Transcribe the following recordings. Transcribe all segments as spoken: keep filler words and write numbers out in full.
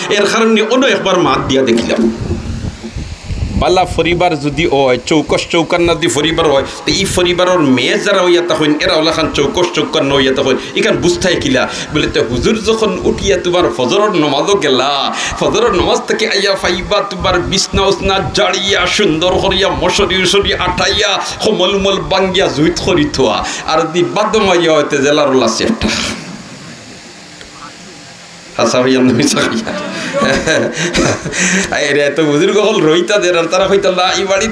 এর কারণে অন্য একবার মাত দিয়া দেখিলাম। বালা পরিবার যুদি অয়, চৌকস চৌকান্না যুদি পরিবার অয়, তে ই পরিবারর মেয়ে যারা অইয়া থাকইন, এরা অলাখান চৌকস চৌকান্না অইয়া থাকইন, ইখান বুঝতায় কিলা? বলে, তে হুজুর যখন উঠিয়া তুমার ফজরর নমাজো গেলা, ফজরর নমাজ থাকি আইয়া পাইবা তুমার বিছনা উছনা ঝাড়িয়া, সুন্দর করিয়া, মশারি উশারি আটাইয়া, কম্বল উম্বল ভাঙ্গিয়া জুইত করি থোয়া, আর দি বাদম আইয়া অইতে জেলার ওলা সেটা। হাছা কইয়া না মিছা কইয়া? আরে, এত বুজুর্গ অকল রইতা দের, আর তারা কইতা, "না, ই বাড়িত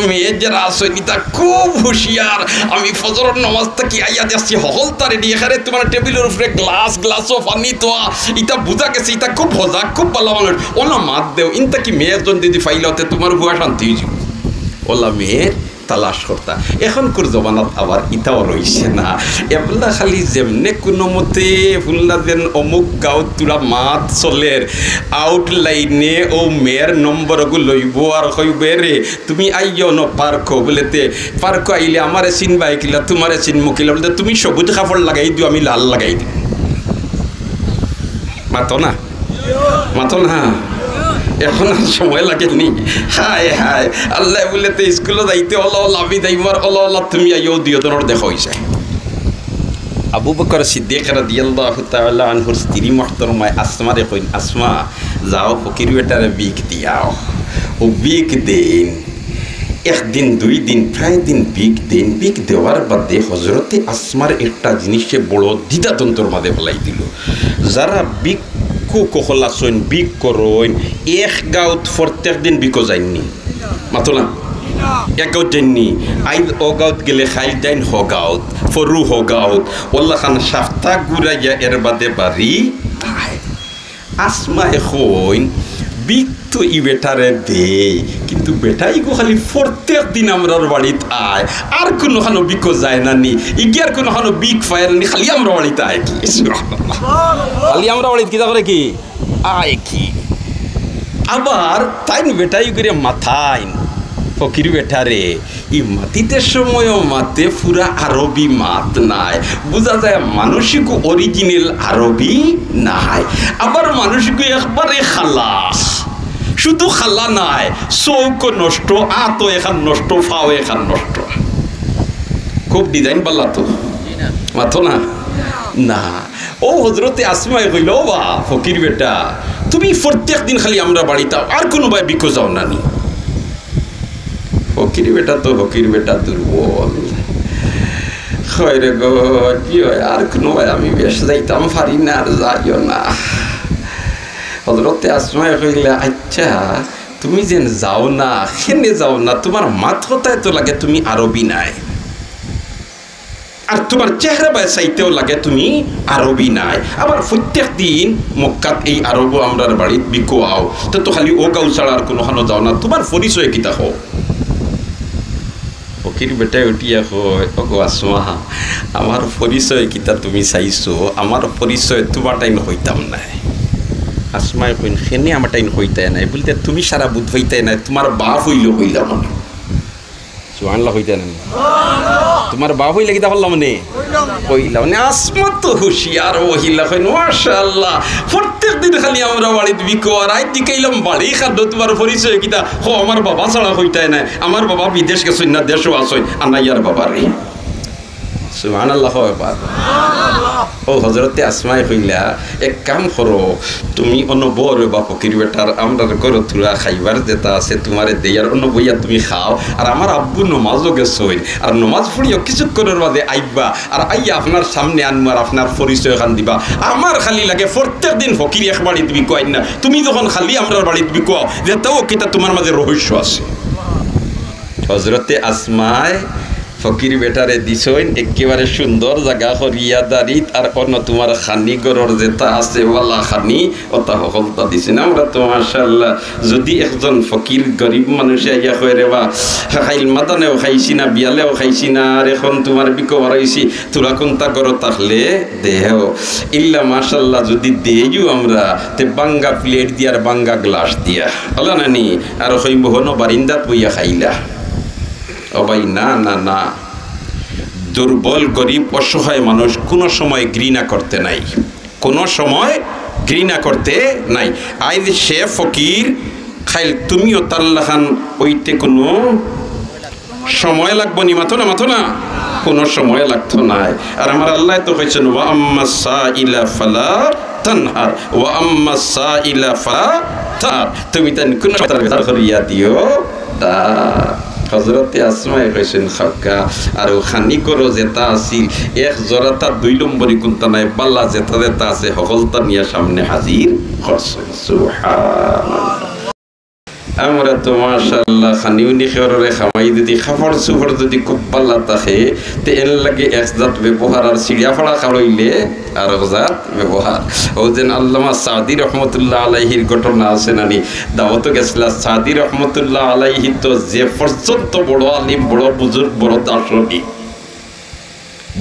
মেয়ে যারা আছইন, ইতা খুব হুঁশিয়ার। আমি ফজরর নমাজ থাকি আইয়া দেখছি, হকলতা রেডি, এখানে তুমার টেবিলর উপরে গ্লাস, গ্লাসো পানি থোয়া, ইতা বুঝা গেছে, ইতা খুব হজাগ, খুব বালা মানুষ। অলা মাত দেও, ইন থাকি মেয়ে একজন যুদি পাইলাও, তে তুমার পুয়া শান্তি অইযিবো।" অলা মেয়ের তালাশ করতা। এখনকুর জমানাত আবার ইতাও রইছে না। এবলা খালি যেমনে কুনুমতে হুনলা যেন অমুক গাঁওত থুড়া মাত চলের, আউটলাইনে অউ মেয়ের নম্বরগু লইবো আর কইবো, "এরে, তুমি আইও ন পার্কো।" বলে, "তে পার্কো আইলে আমারে চিনবায় কিলা, তুমারে চিনমু কিলা?" বলে, "তে তুমি সবুজ কাপড় লাগাই দিও, আমি লাল লাগাই দিমু।" মাতো না। মাতো না, এখন আর সময় লাগেনি। হায় হায়, আল্লায় বলে, "তে স্কুলো যাইতে অলা অলা আমি যাইমু, আর অলা অলা তুমি আইও।" দুইও জনর দেখা অইযায়। আবু বকর সিদ্দিক রাদিয়াল্লাহু তাআলা আনহুর স্ত্রী মুহতারামায় আসমারে কইন, "আসমা, যাও ফকির বেটারে ভিক দিয়াও।" অউ ভিক দেইন। একদিন, দুই দিন, প্রায় দিন ভিক দেইন। ভিক দেওয়ার বাদে হজরতে আসমার একটা জিনিসে বড় দ্বিধাদ্বন্দ্বর মাঝে ফেলাই দিল। যারা ভিক্ষুক অকল আছইন, ভিক করইন, এক গাঁওত প্রত্যেক দিন ভিকো যাইননি? মাতো না। এক গাঁওত যাইননি। আইজ অউ গাঁওত গেলে কাইল যাইন হউ গাঁওত, পরু হউ গাঁওত। অলাখান সাপ্তা ঘুরাইয়া এর বাদে বাড়ি আয়। আসমায় কইন, "ভিক তো ই বেটারে দেই, কিন্তু বেটা ইগু খালি প্রত্যেক দিন আমরার বাড়িত আয়, আর কুনুখানো ভিকো যায় না নি, ইগিয়ার কুনুখানো ভিক পায় না নি, খালি আমরার বাড়িত আয় কি?" খালি আমরার বাড়িত কিতা করে কি? আয় কি? আবার তাইন বেটা ইগুরে মাতইন, ফকির বেটারে, ই মাতিতে সময়ও মাতে পুরা আরবি মাত নায়, বুঝা যায় মানুষগু original আরবি নায়। আবার মানুষগু একবারে খালা, শুধু খালা নায়, চউখও নষ্ট, আতও এখান নষ্ট, পাও এখান নষ্ট। খুব design বালা তো, মাতো না। না, অউ হজরতে আসমায় কইল, "ও বা ফকির বেটা, তুমি প্রত্যেক দিন খালি আমরার বাড়িত আও, আর কুনুবায় ভিকো যাও না নি?" ফকির বেটা তো ফকির বেটা দুর্বল। কয়, "রে গো, জি অয়, আর কুনুবায় আমি বেশ যাইতাম পারি না, আর যাইও না।" হজরতে আসমায় কইলা, "আচ্ছা, তুমি যেন যাও না, কেনে যাও না? তুমার মাত কথায় তো লাগে তুমি আরবি নায়।" আর তুমার চেহারা বায় চাইতেও লাগে তুমি আরবি নায়। আবার প্রত্যেক দিন মক্কাত এই আরবো আমরার বাড়িত ভিকো আও, তে তো খালি অউ গাঁও ছাড়া আর কুনুখানো যাও না, তুমার পরিচয় কিতা কও? ফকির বেটায় উঠিয়া কয়, "ও গো আসমা, আমার পরিচয় কিতা তুমি চাইছো? আমার পরিচয় তুমার টাইন কইতাম নায়।" আসমায় কইন, "কেনে আমার টাইন কইতায় নায়?" বলতে, "তুমি সারা বুঝ পাইতায় নায়, তুমার বাপ অইলে কইলাম না।" সুবহানাল্লাহ কইতা না নি? তুমার বাপ অইলে কিতা করলাম নে? কইলাম নে। আসমা তো হুঁশিয়ার মহিলা, কইন, "মাশাআল্লাহ, প্রত্যেক দিন খালি আমরার বাড়িত ভিকো, আর আইজ জিকাইলাম বাড়ি খাদ্য, তুমার পরিচয় কিতা?" "কও, আমার বাবা ছাড়া কইতায় নায়, আমার বাবা বিদেশ গেছইন না, দেশো আছইন, আনাইয়ার বাবারে।" সুবহানাল্লাহ কও একবার। অউ হজরতে আসমায় কইলা, "এক কাম করো, তুমি অনো বও রে বা ফকির বেটার, আমরার ঘরো থুড়া খাইবার যেতা আছে তুমারে দেই, আর অনো বইয়া তুমি খাও, আর আমার আব্বু নমাজো গেছইন, আর নমাজ পড়িয়া কিছুক্ষণর বাদে আইবা, আর আইয়া আপনার সামনে আনমু, আর আপনার পরিচয় খান দিবা। আমার খালি লাগে প্রত্যেক দিন ফকির এক বাড়িত ভিকো আইন না, তুমি যখন খালি আমরার বাড়িত ভিকো আও, যেতাও কিতা তুমার মাঝে রহস্য আছে।" হজরতে আসমায় ফকির বেটারে দিছইন একেবারে সুন্দর জাগা করিয়া দাড়িত, আর অনো তুমার খানি ঘরর যেতা আছে, ওয়ালা খানি, অতা হকলতা দিছইন। আমরা তো মাশাআল্লাহ, যুদি একজন ফকির গরিব মানুষে আইয়া কয়, "রে বা, কাইল মাদানেও খাইছি না, বিয়ালেও খাইছি না, আর এখন তুমার ভিকো বারইছি, থুড়া কুন্তা ঘরো থাকলে দেও।" ইল্লা মাশাআল্লাহ, যুদি দেইও আমরা, তে ভাঙ্গা প্লেট দিয়া আর ভাঙ্গা গ্লাস দিয়া। অলা না নি? আর কইবো, "হনো বারিন্দাত বইয়া খাইলা।" ও ভাই, না, না, না। দুর্বল, গরিব, অসহায় মানুষ কুনু সময় ঘৃণা করতে নাই, কুনু সময় ঘৃণা করতে নাই। আইজ সে ফকির, খাইল তুমিও তার লাখান অইতে কুনু সময় লাগবো নি? মাতো না, মাতো না, কুনু সময় লাগতো নায়। আর আমার আল্লায় তো কইছইন, "ওয়া আম্মা সাইলা ফালা তানহার, ওয়া আম্মা সাইলা ফালা তানহার।" তুমি তাইন কুনু সময় তার বেজার করিয়া দিও না। হজরতে আসমায় কইছইন, "খাউক্কা, আর অউ খানি করো যেতা আছিল, এক জরাতা দুই নম্বরি কুন্তা নাই, বালা যেতা যেতা আছে, হকলতা নিয়া সামনে হাজির করছইন।" সুবহানাল্লাহ। আমরা তো মাশাআল্লাহ খানি উনি খেওররে খামাই যদি কাপড় চুপড় যদি খুব বালা থাকে, তে এন লাগে এক জাত ব্যবহার, আর ছিড়া ফাড়া কাপড় অইলে আর এক জাত ব্যবহার। অউ যেন আল্লামা সাদি রহমতুল্লাহ আলাইহির ঘটনা আছে নানি, দাওয়াতো গেছলা সাদি রহমতুল্লাহ আলাইহি তো যে পর্যন্ত বড় আলিম, বড় বুজুর্গ, বড় দার্শনিক,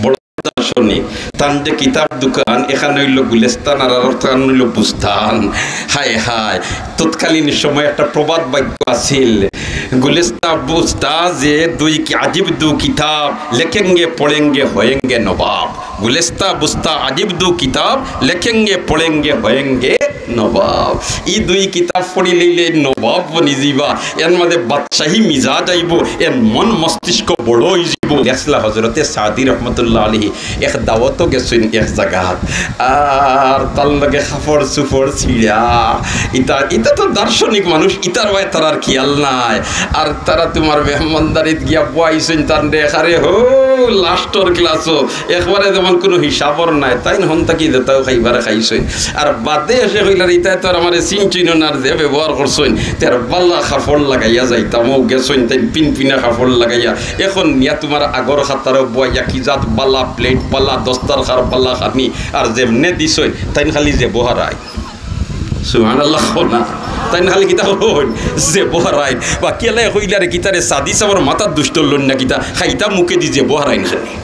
বড় দার্শনিক। তান যে কিতাব দোকান, এখান অইলো গুলিস্তান আর আরখান অইলো বুস্তান। হায় হায়, তৎকালীন সময় একটা প্রবাদ বাক্য আছিল, "গুলিস্তান বুস্তান যে দুই কি আজীব দু কিতাব, লেখেঙ্গে পড়েঙ্গে হয়েঙ্গে নবাব।" গুলিস্তান বুস্তান আজীব দু কিতাব, লেখেঙ্গে পড়েঙ্গে হয়েঙ্গে নবাব। ই দুই কিতাব পড়ি লইলে নবাব বনি যিবা। এর মাঝে বাদশাহী মিজাজ আইবো, এর মন মস্তিষ্ক বড় অই যিবো। গেছলা হজরতে সাদি রহমতুল্লাহ আলাইহি এক দাওয়াতো গেছইন এক জাগাত, আর তার লগে কাপড় চুপড় ছিড়া। ইতা, ইতা তো দার্শনিক মানুষ, ইতার বায় তারার খিয়াল নাই। আর তারা তুমার মেহমানদারিত গিয়া বওয়াইছইন তানরে, এখারে হো লাস্টর ক্লাসো, একবারে যেমন কুনু হিসাবর নাই, তাইন হন থাকি যেতাও খাইবার খাইছইন। আর বাদে এসে কইলার, "ইতায় তো আর আমারে চিনছইন না, আর যে ব্যবহার করছইন, তে আর বালা কাপড় লাগাইয়া যাইতাম।" অউ গেছইন তাইন পিনপিনা কাপড় লাগাইয়া, এখন নিয়া তুমার আগর কাতারো বওয়াইয়া কি জাত বালা প্লেট, বালা দস্তরখান, বালা খানি, আর যেমনে দিছইন, তাইন খালি জেবো হারাইন। সুবহানাল্লাহ কও না। তাইন খালি কিতা কইন? জেবো হারাইন। বাকি আল্লায় কইলা রে কিতা রে, সাদি সাবর মাথাত দুষ ধরলইন না কিতা? খাইতা মুখেদি জেবো হারাইন খালি।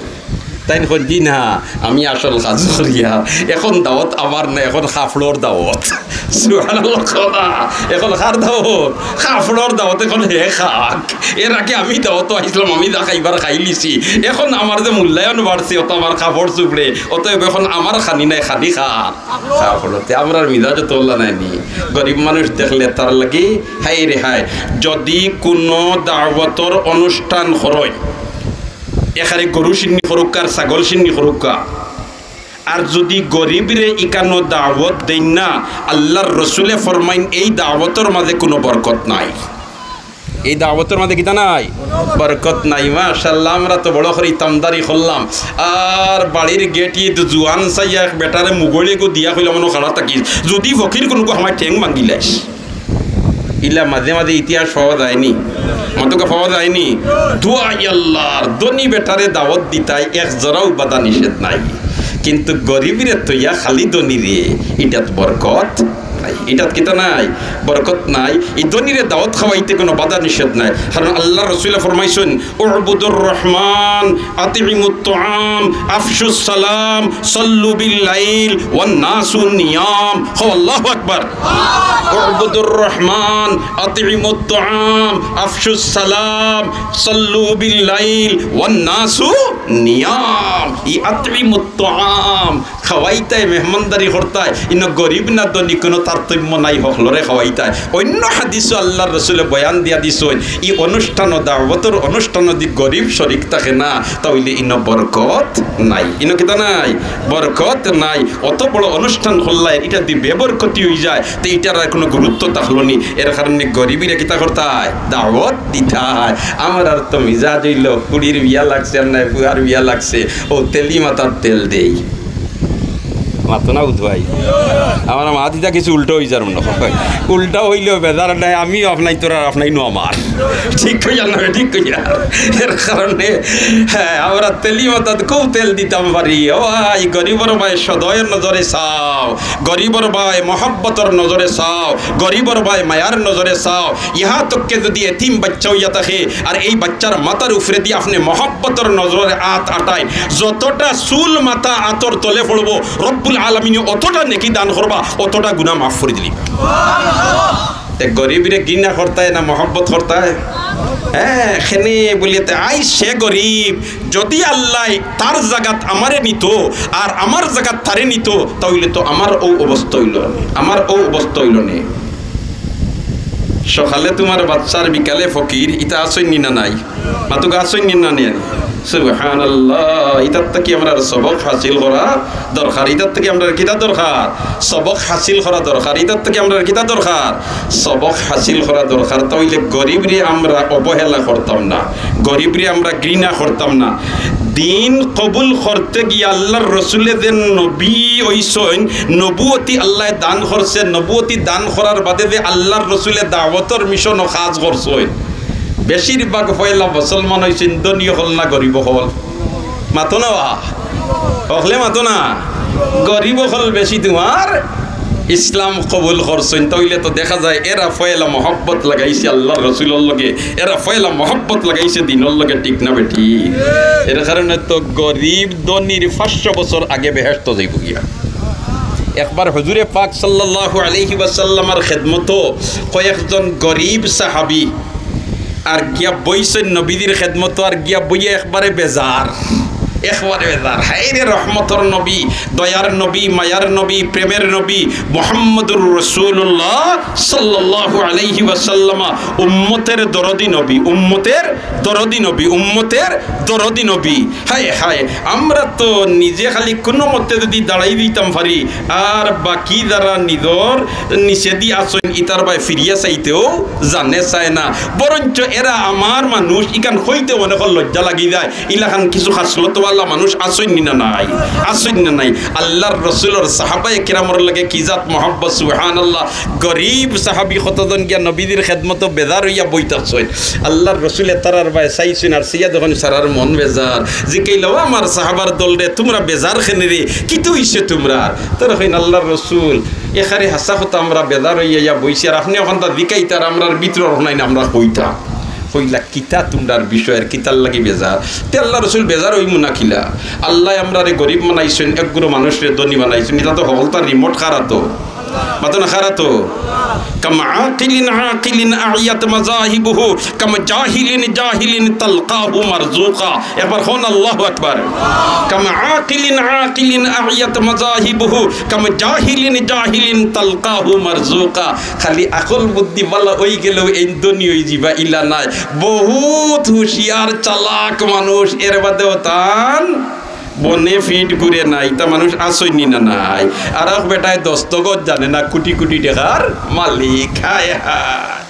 তাইন কইন, "জি না, আমি আসল কাজ করিয়ার। এখন দাওয়াত আমার না, এখন কাপড়র দাওয়াত।" সুবহানাল্লাহ কও না। এখন কার দাওয়াত? কাপড়র দাওয়াত, এখন হে খাক। এর আগে আমি দাওয়াতো আইছলাম, আমি যা খাইবার খাইলিছি। এখন আমার যে মূল্যায়ন বাড়ছে, অতা আমার কাপড় চুপড়ে, অতএব এখন আমার খানি নাই, খানি কার? কাপড়। তে আমরার মিজাজো তো অলা নায় নি। গরিব মানুষ দেখলে তার লাগি হায় রে হায়। যদি কুনু দাওয়াতর অনুষ্ঠান করইন, এখানে গরু শিন্নি করউক্কা আর ছাগল শিন্নি করউক্কা, আর যদি গরিবরে ইকানো দাওয়াত দেইন না, আল্লার রসুলে ফরমাইন, এই দাওয়াতর মাঝে কুনু বরকত নাই। এই দাওয়াতর মাঝে কিতা নাই? বরকত নাই। মাশাআল্লাহ, আমরা তো বড় করি তামদারি করলাম। আর বাড়ির গেটিত জুয়ান চাইয়া এক বেটারে মুগড়ি এগু দিয়া কইলাম, "অনো খাড়া থাকিস, যদি ফকির কুনুগু আমার ঠেং ভাঙ্গিলাইস।" ইলা মাঝে মাঝে ইতিহাস পাওয়া যায় নি, মাতুক্কা পাওয়া যায় নি। দোয়াই আল্লার, ধনী বেটারে দাওয়াত দিতায় এক জরাও বাধা নিষেধ নাই, কিন্তু গরিবরে থইয়া খালি ধনীরে, ইটাত বরকত নাই, ইটাত কিতা নাই? বরকত নাই। ই ধনীরে দাওয়াত খাওয়াইতে কুনু বাধা নিষেধ নাই, কারণ আল্লার রসুলে ফরমাইছইন, "উ'বুদুর রহমান, আতিমুত তাআম, আফশুস সালাম, সাল্লু বিল লাইল ওয়ান নাসু নিয়াম।" কও আল্লাহু আকবার। "উ'বুদুর রহমান, আতিমুত তাআম, আফশুস সালাম, সাল্লু বিল লাইল ওয়ান নাসু নিয়াম।" ই আতিমুত তাআম, খাওয়াইতায়, মেহমানদারি করতায়, ইনো গরিব না ধনী কুনু তারতম্য নাই, হকলরে খাওয়াইতায়। অইন্য হাদিসো আল্লার রসুলে বয়ান দিয়া দিছইন, ই অনুষ্ঠানো, দাওয়াতর অনুষ্ঠানো যদি গরিব শরিক থাকে না, তা অইলে ইনো বরকত নাই। ইনো কিতা নাই? বরকত নাই। অত বড় অনুষ্ঠান করলায়, ইটা যদি বেবরকতি অইযায়, তে ইটার আর কুনু গুরুত্ব থাকলো নি। এর কারণে গরিবরে কিতা করতায়? দাওয়াত দিতায়। আমরার তো মিজাজ অইলো, ফুড়ির বিয়া লাগছে আর নায় ফুয়ার বিয়া লাগছে, অউ তেলি মাথাত তেল দেই। মাতো না বুধ ভাই, আমার মাত ইতা কিছু উল্টা অইযার মনো অয়। উল্টা অইলেও বেজার নাই, আমিও আপনাইতর আর আপনাইনও আমার। ঠিক কইয়ার না, ঠিক কইয়ার। এর কারণে, হ্যাঁ, আমরা তেলি মাথাত খুব তেল দিতাম পারি। ও ভাই, গরিবর বায় সদয় নজরে চাও, গরিবর বায় মহব্বতর নজরে চাও, গরিবর বায় মায়ার নজরে চাও। ইহা তককে যদি এতিম বাচ্চা অইয়া থাকে, আর এই বাচ্চার মাথার উপরেদি আপনে মহব্বতর নজরে আত আটাইন, যতটা চুল মাথা আতর তলে পড়বো, রব্বুল আলামিনে অতটা নেকি দান করবা, অতটা গুনা মাফ করি দিলি। তে গরিবরে ঘৃণা করতায় না মহব্বত করতায়? হ্যাঁ, খেনে বুলিতে আইজ সে গরিব, যদি আল্লায় তার জাগাত আমারে নিতো আর আমার জাগাত তারে নিতো, তা অইলে তো আমার অউ অবস্থা অইলো নে, আমার অউ অবস্থা অইলো নে। সকালে তুমার বাদশা আর বিকালে ফকির, ইতা আছইন নি না নাই? মাতুক্কা, আছইন নি না নাই? সুবহানাল্লাহ। ইতার থাকি আমরার সবক হাসিল করা দরকার। ইতার থাকি আমরার কিতা দরকার? সবক হাসিল করা দরকার। ইতার থাকি আমরার কিতা দরকার? সবক হাসিল করা দরকার। তা অইলে গরিবরে আমরা অবহেলা করতাম না, গরিবরে আমরা ঘৃণা করতাম না। দিন কবুল করতে গিয়া আল্লার রসুলে যে নবী অইছইন, নবুয়তি আল্লায় দান করছে, নবুয়তি দান করার বাদে যে আল্লার রসুলে দাওয়াতর মিশনও কাজ করছইন, বেশিরভাগ পয়লা মুসলমান অইছইন ধনী অকল না গরিব অকল? মাতো না বা? অকলে মাতো না? গরিব অকল বেশি তুমার ইসলাম কবুল করছইন। তা অইলে তো দেখা যায় এরা পয়লা মহব্বত লাগাইছে আল্লার রসুলর লগে, এরা পয়লা মহব্বত লাগাইছে দিনর লগে, ঠিক না বেঠিক? এর কারণে তো গরিব ধনীর পাঁচশো বছর আগে বেহেশত যাইবো গিয়া। একবার হুজুরে পাক সাল্লাল্লাহু আলাইহি ওয়াসাল্লামর খেদমতো কয়েকজন গরিব সাহাবী আর গিয়া বইছইন নবীজির খেদমতো, আর গিয়া বইয়া একবারে বেজার, একবারে বেজার। হায় রে রহমতর নবী, দয়ার নবী, মায়ার নবী, প্রেমের নবী মুহাম্মদুর রাসূলুল্লাহ সাল্লাল্লাহু আলাইহি ওয়াসাল্লাম, উম্মতের দরদি নবী, উম্মতের দরদি নবী, উম্মতের দরদি নবী। হায় হায়, আমরা তো নিজে খালি কুনুমতে যদি দাঁড়াই দিতাম পারি, আর বাকি যারা নিজর নিচেদি আছইন, ইতার বায় ফিরিয়া চাইতেও জানে চায় না। বরঞ্চ এরা আমার মানুষ, ইখান কইতে অনেক লজ্জা লাগি যায়। ইলাখান কিছু খাসলতওয়ালা মানুষ আছইন নি না নাই? আছইন না নাই? আল্লার রসুলর সাহাবায়ে কেরামর লগে কি জাত মহব্বত, সুবহানাল্লাহ। গরিব সাহাবী কতজন গিয়া নবীজির খেদমতো বেজার অইয়া বই থাকছইন। আল্লার রসুলে তারার বায় চাইছইন, আর চাইয়া দেখইন তারার মন বেজার। জিকাইলা, "ও আমার সাহাবার দলরে, তুমরা বেজার কেনে রে? কিতা অইছে তুমরার?" তারা কইন, "আল্লার রসুল, একেবারে হাছা কথা, আমরা বেজার অইয়া ইয়া বইছি, আর আপনে অখানতা জিকাইতার, আমরার ভিতরর হুনাইন আমরা কইতাম।" কইলা, "কিতা তুমরার বিষয়, আর কিতার লাগি বেজার?" তে আল্লার রসুল বেজার অইমু না কিলা? আল্লায় আমরারে গরিব বানাইছইন, একগুলো মানুষরে ধনী বানাইছইন, ইতা তো হকলতার রিমোট কার আতো। মাতো না, কার আতো। কাম আকিলিন আকিলিন আইয়াত মাজাহিবুহু, কাম জাহিলিন জাহিলিন তালকাহু মারজুকা। একবার কউন আল্লাহু আকবার। কাম আকিলিন আকিলিন আইয়াত মাজাহিবুহু, কাম জাহিলিন জাহিলিন তালকাহু মারজুকা। খালি আকল বুদ্ধি ভালা অইগেলেউ এইন ধনী অইযিবা, ইলা নায়। বহুত হুঁশিয়ার চালাক মানুষ, এর বাদেও তান বনে ফিট ঘুরে না, ইতা মানুষ আছইন নি না নাই? আর এক বেটায় দস্তখত জানে না, কুটি কুটি টেকার মালিক। হায় হায়,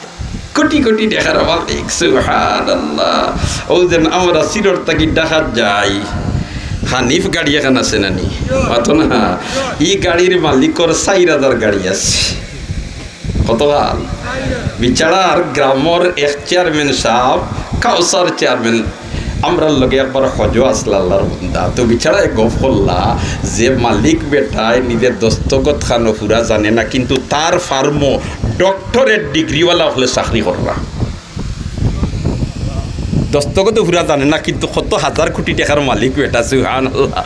কুটি কুটি টেকার মালিক, সুবহানাল্লাহ। অউ যেন আমরা সিলট থাকি ঢাকাত যাই, হানিফ গাড়ি এখান আছে না নি? মাতো না। ই গাড়ির মালিকর চাইর হাজার গাড়ি আছে। কতখান? বিচারার গ্রামর এক চেয়ারম্যান সাব, কাউসার চেয়ারম্যান, আমরার লগে একবার হজো আছলা আল্লার বন্দা। তো বিচারায় গফ করলা যে মালিক বেটায় নিজে দস্তখত খানো পুরা জানে না, কিন্তু তার ফার্মো ডক্টরেট ডিগ্রিওয়ালা অকলে চাকরি কররা। দস্তখত তো পুরা জানে না, কিন্তু কত হাজার কুটি টেকার মালিক বেটা, সুবহানাল্লাহ।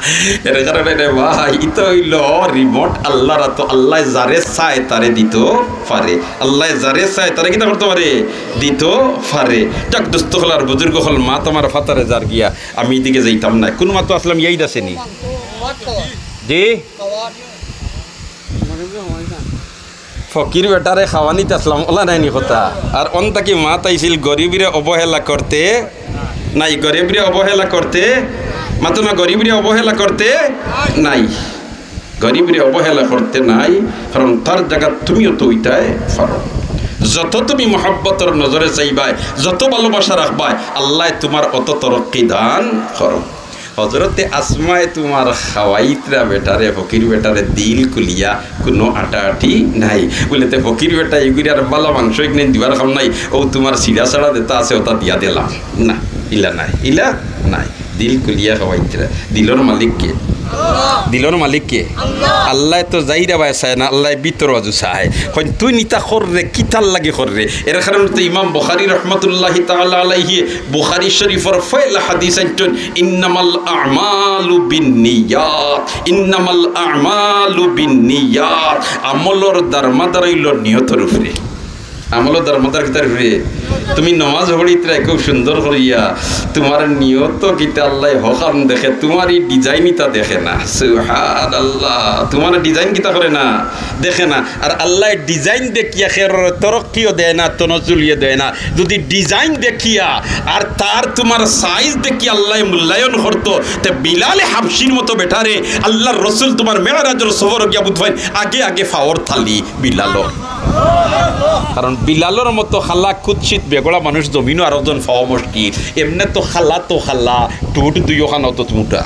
এর কারণে রে ভাই, ইতা অইলো রিমোট আল্লার আতো। আল্লায় যারে চায় তারে দিতো পারে, আল্লায় যারে চায় তারে কিতা করতো পারে? দিতো পারে। যাক, দোস্ত অকল আর বুজুর্গ অকল, মাত আমার ফাতারে যার গিয়া, আমি ইদিকে যাইতাম নায়। কুন মাতো আছলাম, ইয়াদ আছে নি? জি? ফকির বেটারে খাওয়ানিত আছলাম, অলা নায় নি কথা? আর অন থাকি মাত আইছিল গরিবরে অবহেলা করতে নাই, গরিবরে অবহেলা করতে, মাতো না, গরিবরে অবহেলা করতে নাই, গরিবরে অবহেলা করতে নাই, কারণ তার জাগাত তুমিও তো অইতায় পারো। যত তুমি মহব্বতর নজরে চাইবায়, যত ভালোবাসা রাখবায়, আল্লায় তুমার অত তরক্কি দান করো। হজরতে আসমায় তুমার খাওয়াইতরা বেটারে, ফকির বেটারে দিল খুলিয়া, কুনু আটাআটি নাই। বুলে, "তে ফকির বেটা, ইগুরে আর ভালা মাংস ইগুরে দিবার কাম নাই, অউ তুমার ছিড়া ছাড়া যেতা আছে, অতা দিয়া দিলাম।" না, ইলা নায়, ইলা নায়। দিল খুলিয়া খাওয়াইতরা। দিলর মালিক কে? দিলর মালিক কে? আল্লায় তো জাইরা বায় চায় না, আল্লায় ভিতর বাজু চায়। কইন, "তুইন ইতা কররে, কিতার লাগি কররে?" এর কারণে তো ইমাম বুখারী রহমতুল্লাহি তাআলা আলাইহি বুখারী শরীফর পয়লা হাদিস আনছইন, "ইন্নামাল আমালু বিন্নিয়াত, ইন্নামাল আমালু বিন্নিয়াত।" আমলর দারমাদার অইলো নিয়তর উপরে। আমলও দারমাদার কিতার উপরে। তুমি নমাজ পড়িতরায় খুব সুন্দর করিয়া, তুমার নিয়ত কিতা আল্লায় হখান দেখে, তুমার ই design ইতা দেখে না। সুবহানাল্লাহ, তুমার design কিতা করে না, দেখে না। আর আল্লায় design দেখিয়া খের তরক্কিও দেয় না, তনজুলিও দেয় না। যদি design দেখিয়া আর তার তুমার size দেখিয়া আল্লায় মূল্যায়ন করতো, তে বিলালে হাবশির মতো বেটারে আল্লার রসুল তুমার মেরাজর সফর গিয়া বুঝবাইন আগে আগে ফাওর থালি বিলালর। কারণ বিলালর মতো খালা কুৎসিত বেগড়া মানুষ জমিনো আরকজন ফাওয়া মুশকিল। এমনে তো খালা তো খালা, ঠুট দুইওখান অত মুটা,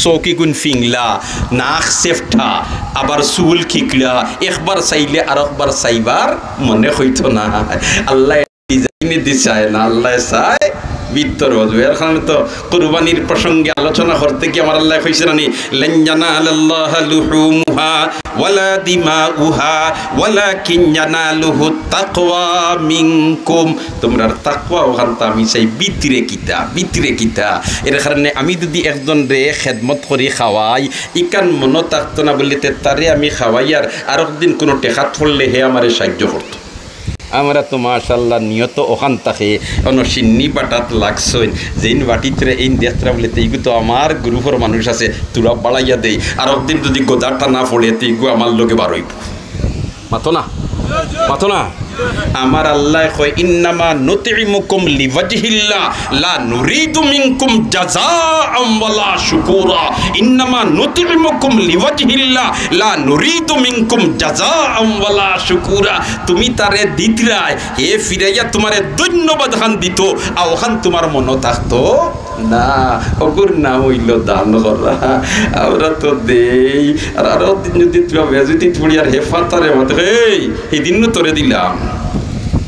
চউকিগুন ফিংলা, নাক চেফটা, আবার চুল খিকড়া, একবার চাইলে আরকবার চাইবার মনে অইতো না। আল্লায় design দি চায় না, আল্লায় চায় ভিতর অজু। এর কারণে তো কুরবানির প্রসঙ্গে আলোচনা করতে গিয়া আমার আল্লায় কইছে না নি, "লান ইয়ানালাল্লাহা লুহুমুহা ওয়ালা দিমাউহা ওয়ালাকিন ইয়ানালুহুত তাকওয়া মিনকুম।" তুমরার তাকওয়া অখানতা আমি চাই, ভিতরে কিতা, ভিতরে কিতা। এর কারণে আমি যদি একজনরে খেদমত করি, খাওয়াই, ইখান মনো থাকতো না বুলিতে তারে আমি খাওয়াইয়ার আরক দিন কুনু ঠেকাত পড়লে হে আমারে সাহায্য করতো। আমরা তো মাশাআল্লাহ নিয়ত অখান থাকে, অনো শিন্নি বাটাত লাগছইন, যেইন বাটিতরে এইন দেখতরা বুলিতে ইগু তো আমার groupর মানুষ আছে, থুড়া বাড়াইয়া দেই, আরক দিন যদি গজা টানা পড়ে, তে ইগু আমার লগে বার অইবো। মাতো না, মাতো না। আমার আল্লায় কয়, "ইন্নামা নুতইমুকুম লিওয়াজহিল্লাহ, লা নুরিদু মিনকুম জাযাআম ওয়ালা শুকুরা।" ইন্নামা নুতইমুকুম লিওয়াজহিল্লাহ, লা নুরিদু মিনকুম জাযাআম ওয়ালা শুকুরা। তুমি তারে দিতরায়, হে ফিরাইয়া তুমারে ধন্যবাদ খান দিতো, আর অখান তুমার মনো থাকতো না। অগুর নাম অইলো দান করা। আমরা তো দেই, আর আরক দিন যদি তুই বেজুতি পড়ি আর হে ফাতারে মাতে, "এই, হিদিন নু তোরে দিলাম।"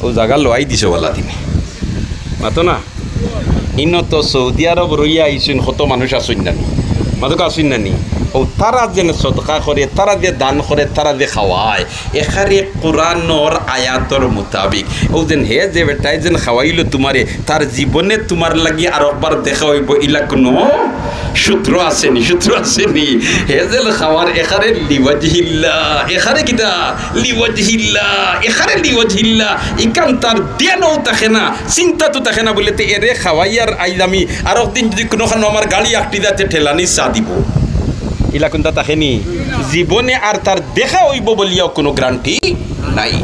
অউ জাগা লওয়াই দিছো বালা দিনে। মাতো না? ইনো তো সৌদি আরব রইয়া আইছইন, কত মানুষ আছইন না নি? মাতো আছইন না নি? অউ তারা যেন সদকা করে, তারা যে দান করে, তারা যে খাওয়ায়, এখানে কোরআনর আয়াতর মোতাবিক। অউ যেন হে যে বেটায় যেন খাওয়াইলো তুমারে, তার জীবনে তুমার লাগি আরকবার দেখা অইবো, ইলা কুনু সূত্র আছে নি, সূত্র আছে নি। হে যে খাওয়ার এখানে লিওয়াজহিল্লাহ, এখানে কিতা? লিওয়াজহিল্লাহ, এখানে লিওয়াজহিল্লাহ। ইখান তার ধ্যানও থাকে না, চিন্তা তো থাকে না বুলিতে এরে খাওয়াইয়ার আইজ আমি আরক দিন যদি কুনুখানো আমার গাড়ি আটকি যায় তে ঠেলানি চা দিবো। ইলা কুনতা থাকে নি? জীবনে আর তার দেখা অইবো বুলিয়াও কুনু guarantee নাই।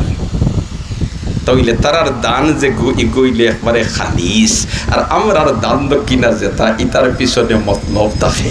তাইলে তারার দান যেগু, ইগু অইলে একবারে খালিস। আর আমরার দান দক্ষিণা যেতা, ইতার পিছনে মতলব থাকে,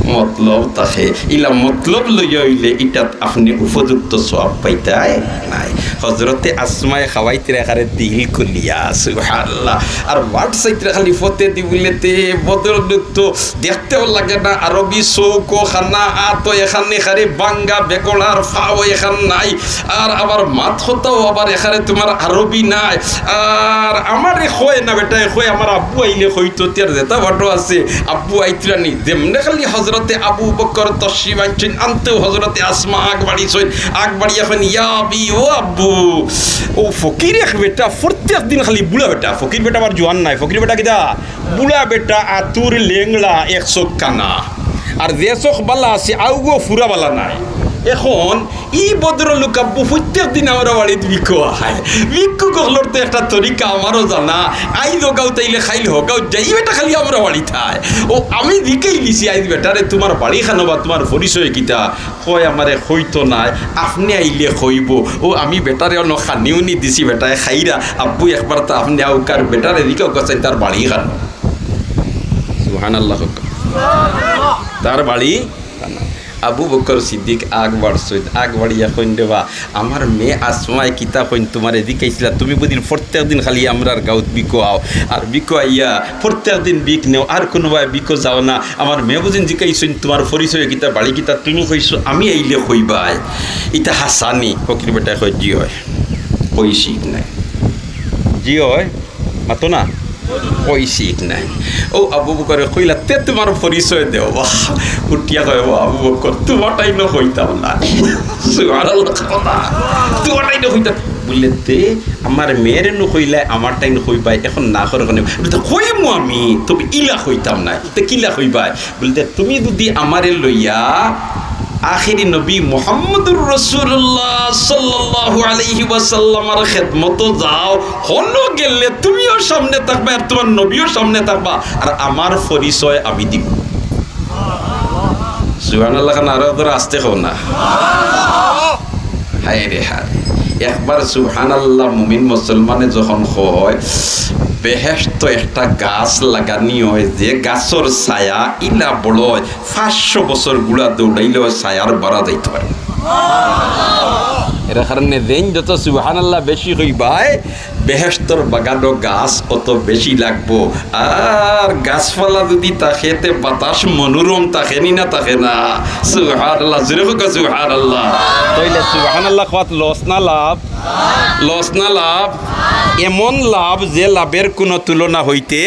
মতলব থাকে। ইলা মতলব লইয়া অইলে ইটাত আপনে উপযুক্ত সওয়াব পাইতায় নায়। হজরতে আসমায় খাওয়াইতরা এখানে দিল খুলিয়া, সুবহানাল্লাহ। আর ওয়াট চাইতরা খালি ফতে দি বুলিতে বদর তো দেখতেও লাগে না, আরবি চউখ খানা, আতো এখানে খালি বাঙ্গা বেগড়ার ফাও এখান নাই, আর আবার মাত কথাও আবার এখানে তুমার আরবি নাই। আর আমারে কয় না বেটায়, কয় আমার আব্বু আইলে কইতো, তিয়ার যেতা বাটো আছে, আব্বু আইতরা নি। যেমনে খালি হজরতে আবু বকর তশরিফ আনছইন, আনতেউ হজরতে আসমা আগ বাড়িছইন, আগ বাড়িয়া কইন, "ইয়া আবি, ও আব্বু।" অউ ফকির এক বেটা, প্রত্যেক দিন খালি বুড়া বেটা, ফকির বেটা আবার জোয়ান নায়, ফকির বেটা কিতা? বুড়া বেটা, আতুর লেংড়া, এক চউখ কানা। আর যে চউখ বালা আছে, আউগু ফুরা বালা নায়। এখন ই ভদ্রলোক আব্বু প্রত্যেক দিন আমরার বাড়িত ভিক্ষু আয়। ভিক্ষুক অকলর তো একটা তরিকা আমারও জানা। আইজ অউ গাউত আইলে কাইল হউ গাউত যাই, ই বেটা খালি আমরার বাড়িত আয়। অউ আমি জিকাইলিছি আইজ বেটারে, তুমার বাড়ি খানো বা তুমার পরিচয় কিতা? কয় আমারে কইতো নায়, আপনে আইলে কইবো। অউ আমি বেটারে অনো খানি উনি দিছি, বেটায় খাইরা, আব্বু একবার তো আপনে আউক্কা, বেটারে জিকাউক্কা চাইন তার বাড়ি খানো। সুবহানাল্লাহ কউক্কা। তার বাড়ি খানো। আবু বকর সিদ্দিক আগ বাড়ছইন, আগ বাড়িয়া কইন, "রে বা, আমার মেয়ে আসমায় কিতা কইন তুমারে জিকাইছিলা, তুমি বুঝিন প্রত্যেক দিন খালি আমরার গাউত ভিক্ষু আও, আর ভিক্ষু আইয়া প্রত্যেক দিন ভিক নেও, আর কুনুবায় ভিক্ষু যাও না। আমার মেয়ে বুঝিন জিকাইছইন তুমার পরিচয় কিতা, বাড়ি কিতা, তুমি কইছো আমি আইলে কইবায়। ইতা হাছা নি?" ফকির বেটায় কয়, "জি অয়।" কইছি নায়। জি অয়, মাতো না? কইছি নায়। অউ আবু বকরে কইলা, "তে তুমার পরিচয় দেও।" বাহ, উঠিয়া কয়, "ও আবু বকর, তুমার টাইনো কইতাম না।" সুবহানাল্লাহ, কথা। "তুমার টাইনো কইতাম।" বুলে, "তে আমার মেয়েরে নু কইলায়, আমার টাইনো কইবায়, এখন না করে কেনে?" বুলে, "তে কইমু আমি, তবে ইলা কইতাম না।" "তে কিলা কইবায়?" বুলে, "তে তুমি যদি আমারে লইয়া আখেরি নবী মুহাম্মদুর রাসূলুল্লাহ সাল্লাল্লাহু আলাইহি ওয়াসাল্লামর খেদমতো যাও, হনো গেলে তুমিও সামনে থাকবা আর তুমার নবীও সামনে থাকবা, আর আমার পরিচয় আমি দিমু। সুবহানাল্লাহ খান আরো ধরে আস্তে কও না। হায় রে হায়, একবার সুবহানাল্লাহ মুমিন মুসলমানে যখন কয়, বেহেশতো একটা গাছ লাগানি অয়, যে গাছর ছায়া ইলা বড় অয়, পাঁচশো বছর ঘুড়া দৌড়াইলেও ছায়ার বারা যাইতো পারে না। এর কারণে যেইন যত সুবহানাল্লাহ বেশি কইবায়, বেহেশতর বাগানো গাছ অত বেশি লাগবো। আর গাছপালা যদি থাকে, তে বাতাস মনোরম থাকে নি না থাকে না? সুবহানাল্লাহ, জোরে কউক্কা সুবহানাল্লাহ। তাইলে সুবহানাল্লাহ কওয়াত লস না লাভ? লস না লাভ? এমন লাভ যে লাভের কোনো তুলনা হইতে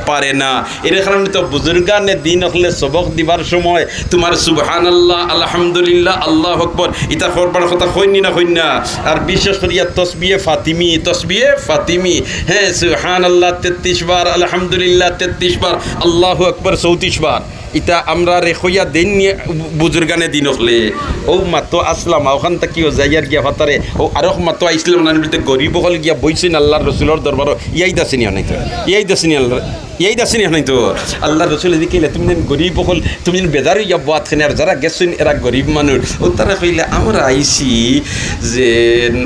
পারে না। এর কারণে তো বুজুর্গানে দিন অকলে সবক দিবার সময় তুমার সুবহানাল্লাহ, আলহামদুলিল্লাহ, আল্লাহু আকবার, ইতা করবার কথা কইন নি না কইন না? আর বিশেষ করিয়া তসবিহে ফাতিমি, তসবিহে ফাতিমি, হ্যাঁ, সুবহানাল্লাহ তেত্রিশ বার, আলহামদুলিল্লাহ তেত্রিশ বার, আল্লাহু আকবার চৌত্রিশ বার। ইতা আমরারে কইয়া দেইন নি বুজুর্গানে দিন অকলে। অউ মাত্র আসলাম, অখান থাকিও যাইয়ার গিয়া ফাতারে, অউ আরক মাত্র আইসলাম না, বলতে গরিব অকল গিয়া বইছইন আল্লাহর রসুলর দরবারো, ইয়াইদ আছে নি অনাইতো, ইয়াইদ আছে নি আল্লাহ, ইয়াইদ আছে নি অনাইতো। আল্লাহর রসুলে দেখিলে, তুমি যেন গরিব অকল, তুমি যেন বেজার অইয়া বওয়াত কেনে, আর যারা গেছইন এরা গরিব মানুষ। অউ তারা কইলে, আমরা আইছি যে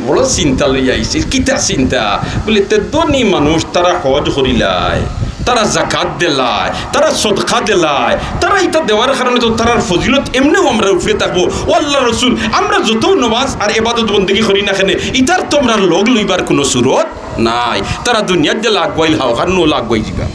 বড় চিন্তা লইয়া আইছি। কিতা চিন্তা? বলে, তে ধনী মানুষ তারা হজ করিলায়, তারা জাকাত দিলায়, তারা সদকা দিলায়, তারা ইতা দেওয়ার কারণে তো তারার ফজিলত এমনেও আমরার উপরে থাকবো। ও আল্লাহর রসুল, আমরা যত নমাজ আর ইবাদত বন্দেগী করি না কেনে, ইতার তো আমরার লগ লইবার কোনো সুরত নাই। তারা দুনিয়াত যে লাগুয়াইল, হাওখানো লাগুয়াই যিবা।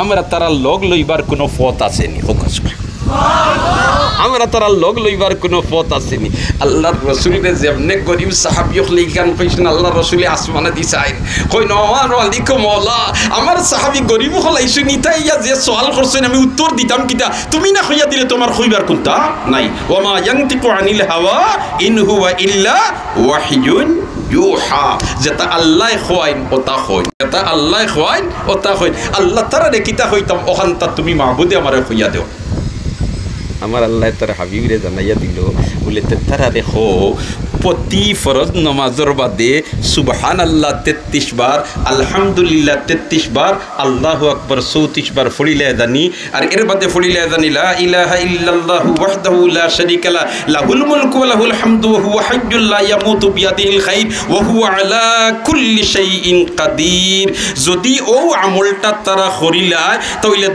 আমরা তারার লগ লইবার কোনো পথ আছে নি? কউক্কা সুবহানাল্লাহ। আমরা তারার লগ লইবার কোনো পথ আছে নি? আল্লাহর রসুলরে যেমনে গরিব সাহাবী অকলে ইখান কইছইন, আল্লাহর রসুলে আসমানেদি চাইন, কইন, "ও আমার মালিক, ও মওলা, আমার সাহাবী গরিব অকল আইছইন, ইতা ইয়া যে সওয়াল করছইন, আমি উত্তর দিতাম কিতা? তুমি না কইয়া দিলে তুমার কইবার কুন্তা নাই।" ওয়া মা ইয়ানতিকু আনিল হাওয়া ইন হুয়া ইল্লা ওয়াহয়ুন ইউহা। যেতা আল্লায় কইন, অতা কইন। যেতা আল্লায় কইন, অতা কইন। আল্লাহ তারারে কিতা কইতাম, অখানতা তুমি মাবুদে আমারে কইয়া দেও। আমার আল্লায় তার হাবিবরে জানাইয়া দিল, বলে, তে তারারে কও, প্রতি ফরজ নমাজর বাদে সুবহানাল্লাহ তেত্রিশ বার, আলহামদুলিল্লাহ তেত্রিশ বার, আল্লাহু আকবার চৌত্রিশ বার পড়িলে জানি, আর এর বাদে পড়িলে জানি, লা ইলাহা ইল্লাল্লাহু ওয়াহদাহু লা শারীকা লা, লাহুল মুলকু ওয়া লাহুল হামদু ওয়া হুয়া হাইয়্যুল লা ইয়ামুতু বিয়াদিহিল খাইর ওয়া হুয়া আলা কুল্লি শাইইন কাদির। যদি অউ আমলটা তারা করিলায়, তাইলে